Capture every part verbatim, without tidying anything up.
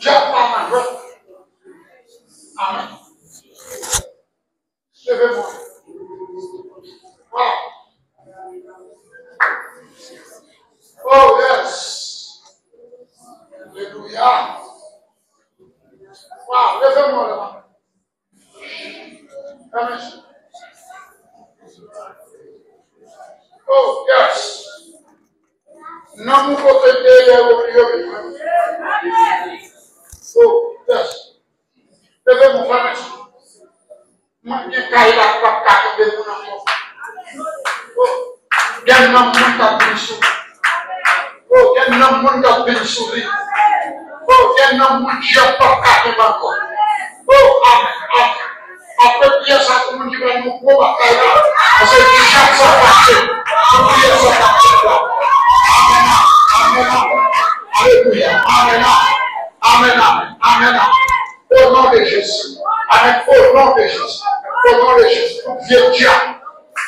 Dyab pa majè. Amèn. Leve men w. Wow. Oh, yes. Alelouya. Wow, leve men w la. Amèn. Oh, yes. Nanm ou kote l te ye, yo, yo, yo. Oh, yes. Leve men w, amèn. Mwen gen kay la k p ap ka kenbe moun ankò. Oh, gen nanm moun k ap vin sou li. Oh, gen nanm moun k ap vin sou li. Oh, gen nanm moun dyab p ap ka kenbe ankò. Oh, amèn, amèn. Apre priyè sa, pou moun ki pral yon gwo batay la, paske dyab sa fache. Pou priyè sa fache la. Amèn, amèn, amèn. Alelouya. Amèn, amèn, amèn, amèn. Au nom de Jésus. Amèn. Au nom de Jésus. Au nom de Jésus. Tout vye dyab.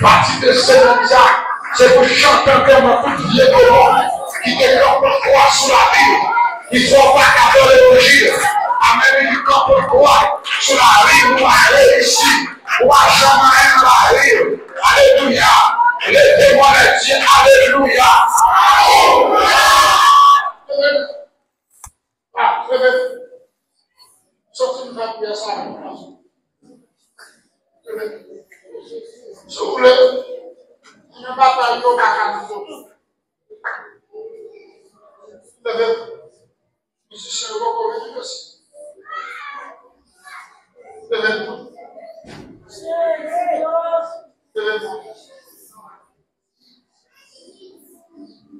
Pati de semèn sa, se pou chante antèman tout vye demon ki te kanpe kwa sou lavi w, ki fè w pa ka fè levanjil. Amèn, ki kanpe kwa sou lavi w, ou pa reyisi, ou pa janm anyen nan lavi w. Alelouya. Le témoignage dit alelouya. Ah, leve. Soti m fè priyè sa. Leve. Si w vle, nan batay yo pa ka nan kote. Leve. Mizisyen yo poko vini mesi. Leve.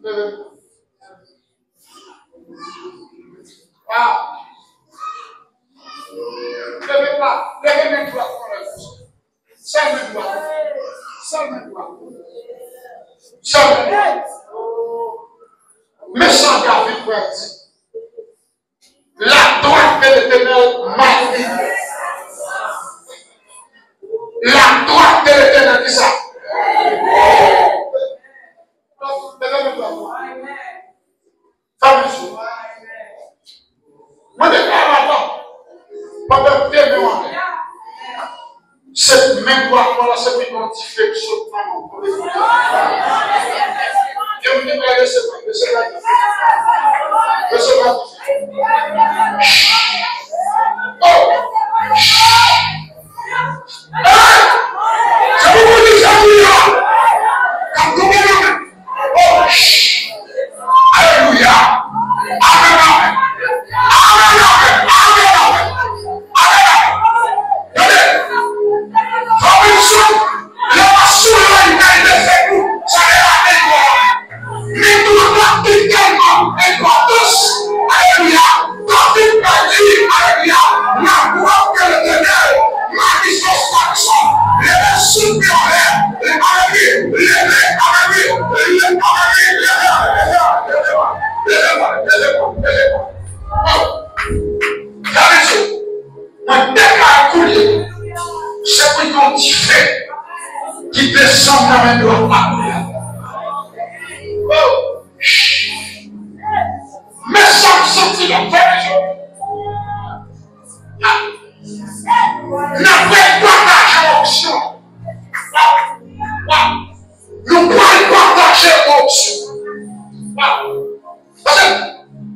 Leve. Ah. Leve pa, leve men dwat pou lè konsa. Sèl men dwat. Sèl men dwat. Sèl men dwat. Men sa David pral di. La droite de l'Éternel m'a guidé. La droite de l'Éternel, ki sa? Fè men sou. Mwen deklare avan, pandan de men w anlè, se men dwat mwen lan se pou yon dife k sot nan men w. Gen moun ki pral resevwa, resevwa dife. Resevwa dife. Oh! Hey! Se pou moun ki santi yo. K ap tonbe nan men. Oh! Alelouya. Amèn, amèn. Amèn, amèn, amèn, amèn. Amèn, amèn. Tande. Fò w vin sou. Lè w ap sou lè w ap gade defèt ou, sa rele alelouya. Men tou, David tèlman enpòtans, alelouya, David pèdi, alelouya, la droite de l'Éternel m'a guidé. Leve sou pye w anlè, leve, leve, leve, leve, leve, leve, leve, leve, leve, leve, leve. Oh! Gade sa. Mwen deklare kounye a, se pou yon dife ki desann nan men dwat la kounye a. Oh! Men sa m santi la, frè e sè. N ap pataje onksyon. Nou pral pataje onksyon. Paske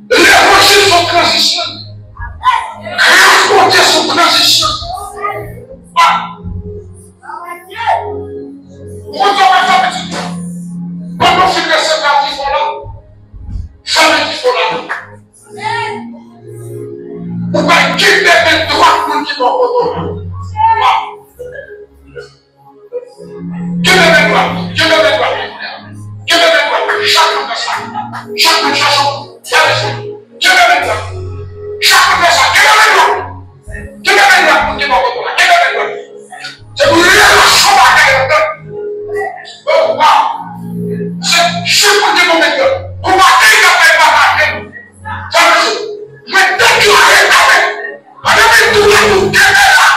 levanjil se yon tranzisyon. Gras Bondye se yon tranzisyon. Ou konn sa w pral fè pitit ou? Pandan w fin resevwa dife w la, fèmen dife w la. Ou pral kenbe men dwat moun ki bò kote w la. Kenbe men dwat, kenbe men dwat, kenbe men dwat. Chak moun fè sa. Chak moun chèche yon. Kenbe men dwat. Chak moun fè sa. Kenbe men dwat. Kenbe men dwat, moun ki bò kote w la. Kenbe men dwat. Se pou relasyon bagay yo fèt. Oh, wow. Se chak moun ki bò kote w la. Ou pa gen yon bagay pa pase. Sa vle di, mwen deklare avèk. Pandan men dwat ou kenbe la,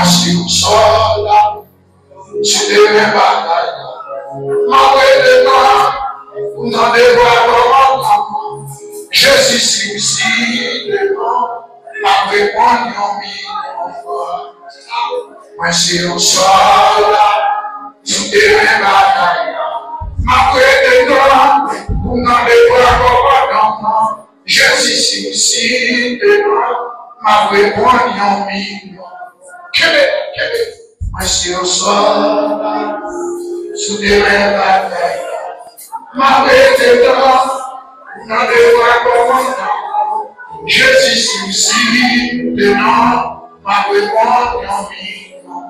Si w sòlda sou teren batay la, m ap rete tann pou m tande vwa kòmandan. Jezi, si m site non, m ap reponn yon milyon fwa. Mwen se yon sòlda sou teren batay la. M ap rete tann pou m tande vwa kòmandan. Jezi, si m site non, m ap reponn yon milyon. Kenbe, kenbe. Mwen se yon sòlda sou teren batay la. M ap rete tann pou m tande vwa kòmandan. Jezi, si m site non, m ap reponn yon milyon.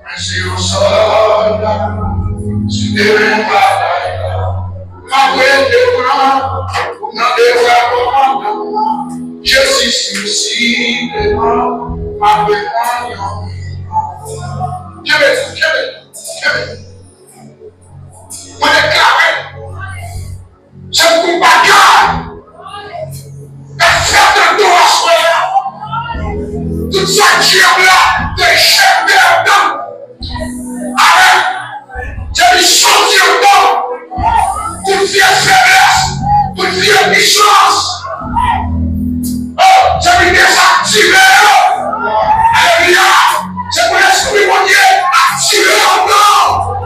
Mwen se yon sòlda sou teren batay la. M ap rete tann pou m tande vwa kòmandan. Jezi, si m site non, m ap reponn yon milyon. Kenbe, kenbe, kenbe. Mwen deklare, se pou bagay k ap fèt andan w aswè a. Tout sa dyab la te jete andan w. Amèn. Depi soti andan w, tout vye feblès, tout vye pwisans, oh, depi dezaktive yo. Alelouya. Se pou Lespri Bondye aktive andan w.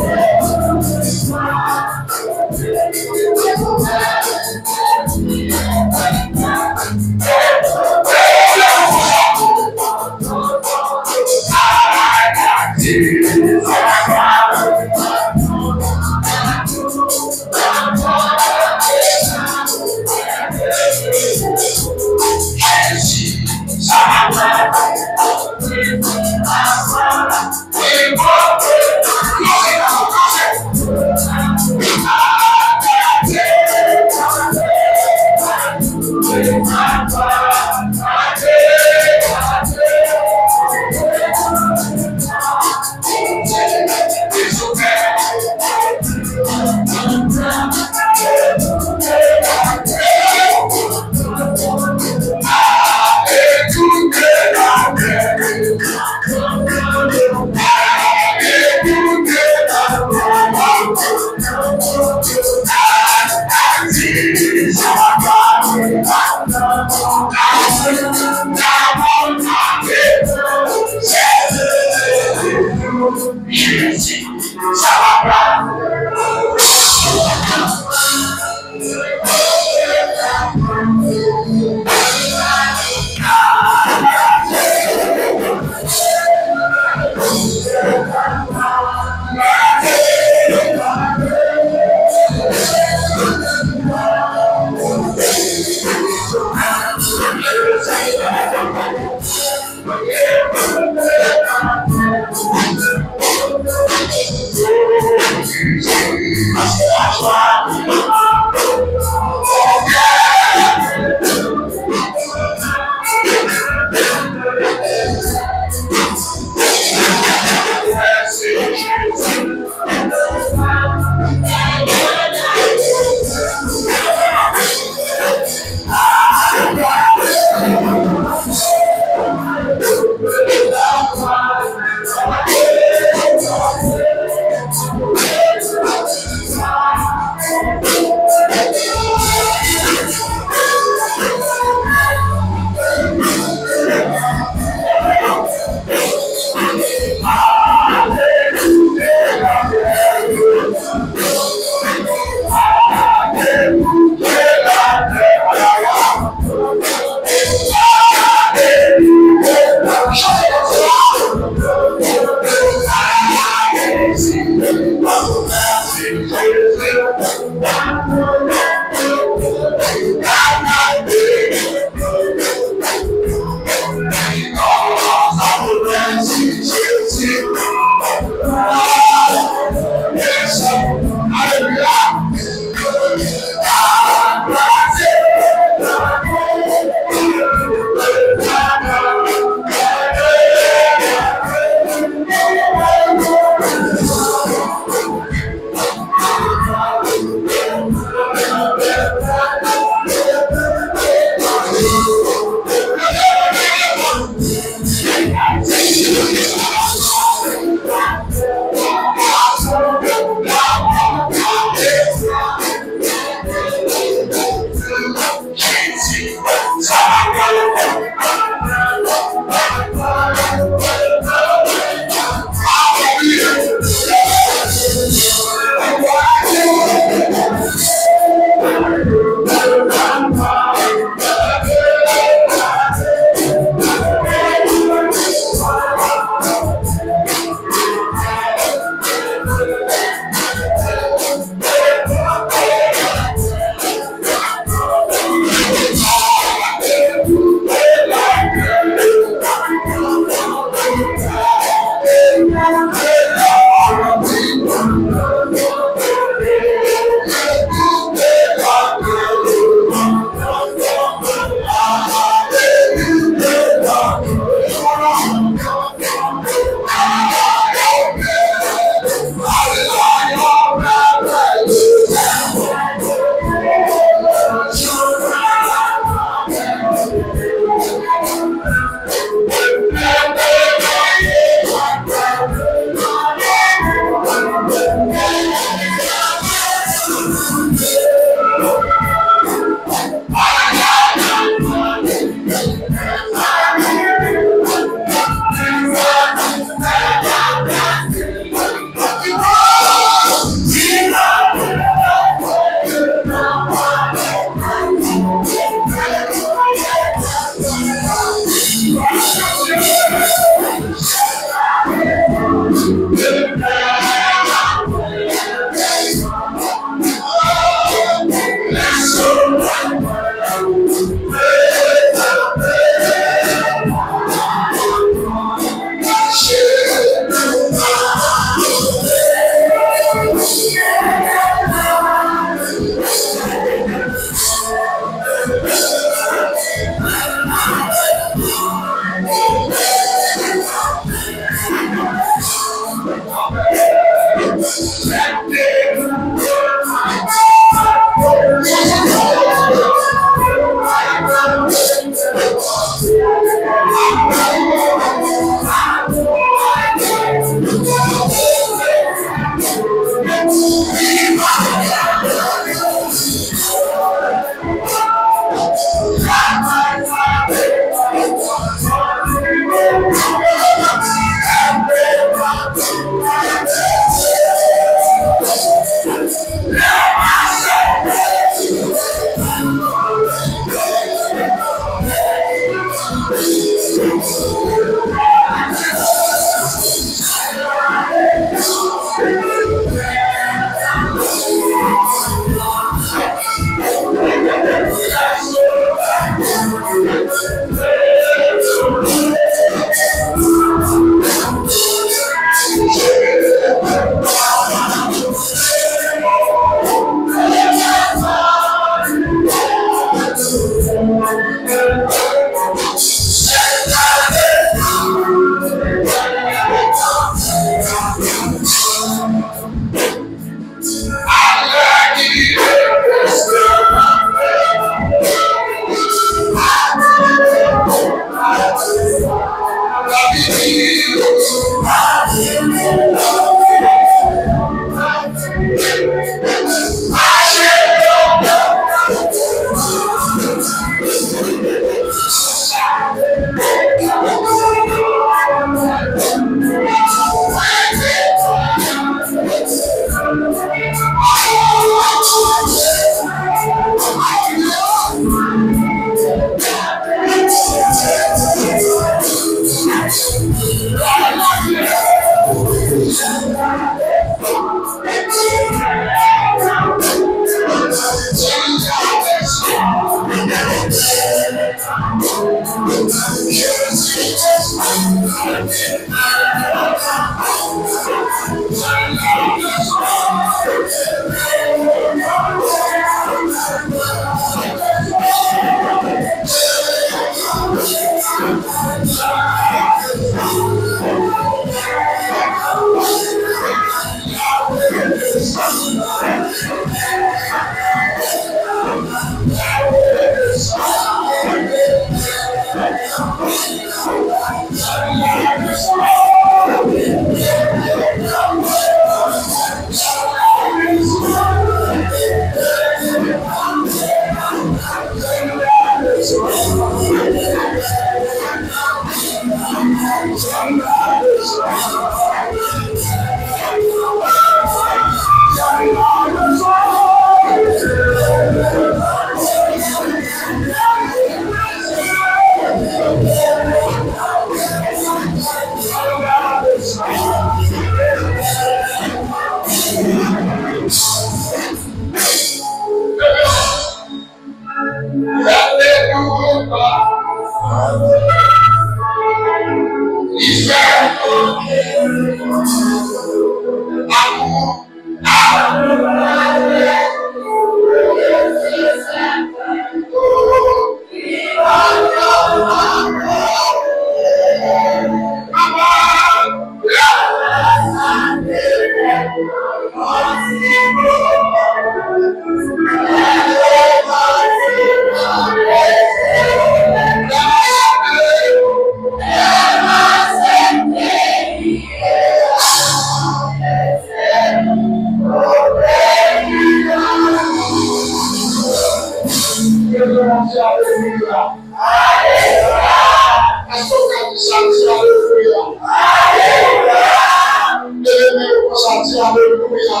Di alelouya.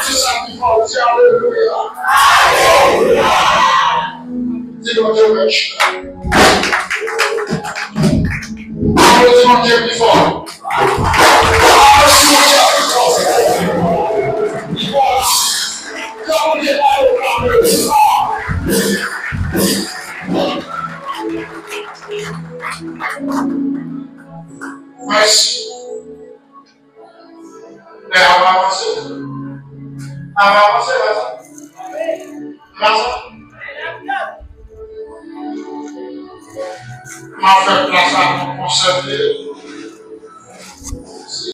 Di sa pi fò, di alelouya. Di Bondye mèsi. Aplodi Bondye pi fò. Aplodi Bondye pi fò. Pi fò. Kè Bondye pa yo, pa yo. Mèsi. Lè a va avanse. A va avanse, la sa. La sa. M ap fè plas la pou konsève.